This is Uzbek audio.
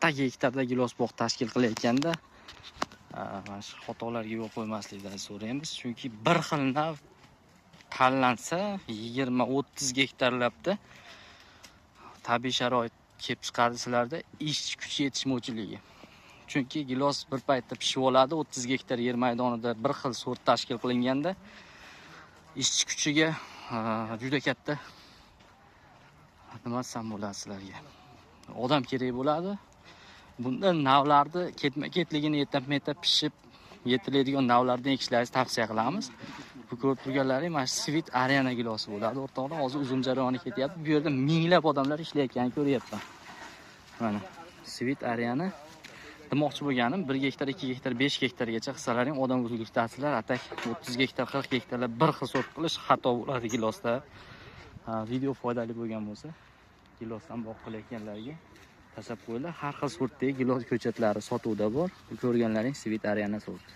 Katta gektarda gilos bog' tashkil qilayotganda mana shu xatolarga yo'l qo'ymaslikdan so'raymiz, chunki bir xil nav tanlansa 20-30 gektarlabda tabiiy sharoit kelib chiqadi sizlarda ishchi kuchi yetishmovchiligi. Chunki gilos bir paytda pishib oladi, 30 gektar yer maydonida bir xil sort tashkil qilinganda ishchi kuchiga juda katta, nima desam bo'ladi sizlarga, odam kerak bo'ladi. Bunda navlarni ketma-ketligini etapma-etap pishib yetiladigan navlardan ekishlaringizni tavsiya qilamiz. Bu ko'rib turganlaring mana shu Sweet Ariana gilosi bo'ladi o'rtoqlar. Hozir uzum jarayoni ketyapti. Bu yerda minglab odamlar ishlayotganini ko'ryapman. Mana Sweet Ariana demoqchi bo'lganim, 1 gektar, 2 gektar, 5 gektargacha qilsalaring odam o'zlikdasizlar. А так 30 gektar, 40 gektarlar bir xil sort qilish xato bo'ladi gilosda. Video foydali bo'lgan bo'lsa, gilosdan bog' qilayotganlarga tashlab qo'yinglar. Har xil sortdagi gilos ko'chatlari sotuvda bor. Bu ko'rganlaring Sweet Ariana sorti.